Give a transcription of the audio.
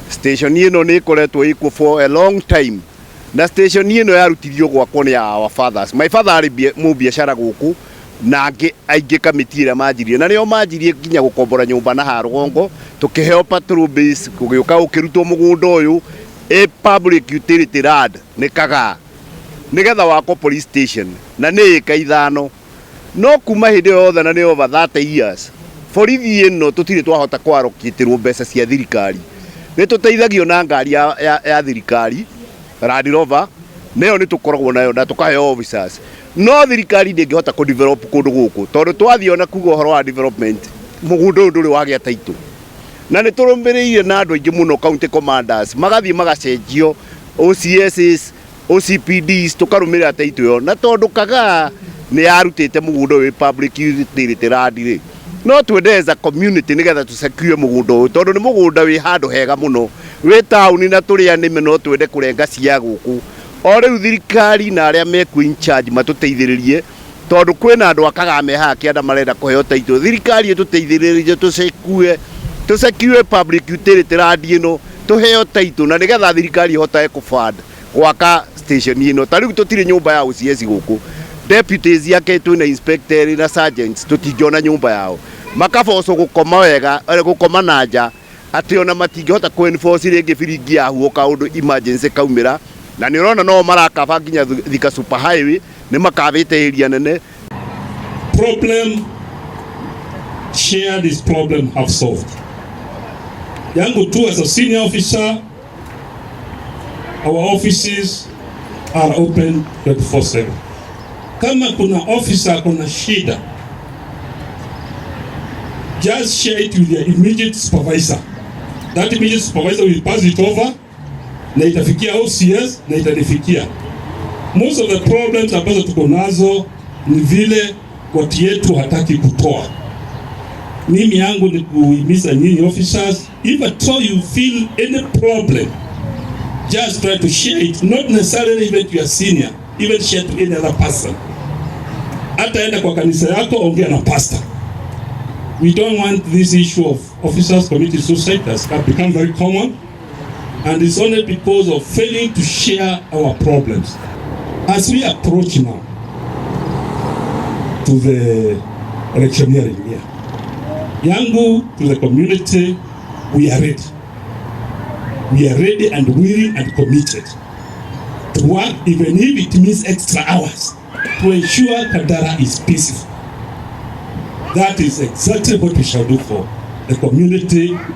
Station ĩno nĩ ĩkoretwo ĩkuo for a long time, na station ĩno yarutithio gwakwo nĩ our fathers. My father arĩ mũbiacara gũkũ na angĩ aingĩ, kamĩtĩ ĩrĩa manjirie na nĩo manjirie nginya gũkombora nyũmba na haha rũgongo, tũkĩheo patrol base, gũgĩũka gũkĩrutwo mũgũnda ũyũ ĩ public utility land nĩ Kagaa nĩgetha wakwo police station, na nĩ ĩka 5 no kuma hĩndĩ ĩyo yothe, na nĩ over 30 years, borithi ĩno tũtirĩ twahota kwarokĩtĩrwo mbeca cia thirikari. Nĩ tũteithagio na ngari ya thirikari, Land Rover, nayo nĩ tũkoragwo nayo na tũkaheo officers, no thirikari ndĩngĩhota kũ develop kũndũ gũkũ, tondũ twathiĩ ona kuga ũhoro wa development, mũgũnda ũyũ ndũrĩ wagĩa title. Na nĩ tũrũmĩrĩire na andũ aingĩ mũno, county commanders magathiĩ magacenjio, OCSs, OCPDs, tũkarũmĩrĩra title ĩyo. Na tondũ Kagaa nĩ yarutĩte mũgũnda ũyũ wĩ public utility land rĩ, no twende as a community nĩgetha tũsecure mũgũnda ũyũ, tondũ nĩ mũgũnda wĩ handũ hega mũno wĩ taũni, na tũrĩ anĩme no twende kũrenga cia gũkũ. O rĩu thirikari na arĩa mekuo in charge matũteithĩrĩrie, tondũ kwĩna andũ a Kagaa me haha kĩanda marenda kũheo title. Thirikari ĩtũteithĩrĩrie tũsecure public utility land ĩno, tũheo title, na nĩgetha thirikari ĩhotage kũfund gwaka station ĩno. Ta rĩu tũtirĩ nyũmba ya OCS gũkũ, deputies yake twĩna inspector na sergeants tũtingĩona nyũmba yao, makabocwo gũkoma wega, gũkoma na nja, atĩ ona matingĩhota kũ enforce rĩngĩ biringi ya huo kaũndũ emergency kaumĩra. Na nĩ ũrona no marakaba nginya Thika Super Highway, nĩ makabĩte area nene. Problem shared is problem half solved. Yangu tu as a senior officer, our offices are open 24/7. Kama kuna officer kuna shida, just share it with your immediate supervisor. That immediate supervisor will pass it over na itafikia OCS na itanifikia. Most of the problems ambazo tuko nazo ni vile koti yetu hataki kutoa. Mimi yangu ni kuhimiza nyinyi officers, if at all you feel any problem, just try to share it, not necessarily even to your senior, even share to any other person. Hata enda kwa kanisa yako, ongea na pastor. We don't want this issue of officers committing suicide has become very common, and it's only because of failing to share our problems. As we approach now to the electioneering year, yangu to the community, we are ready. We are ready and willing and committed to work, even if it means extra hours, to ensure Kandara is peaceful. That is exactly what we shall do for the community.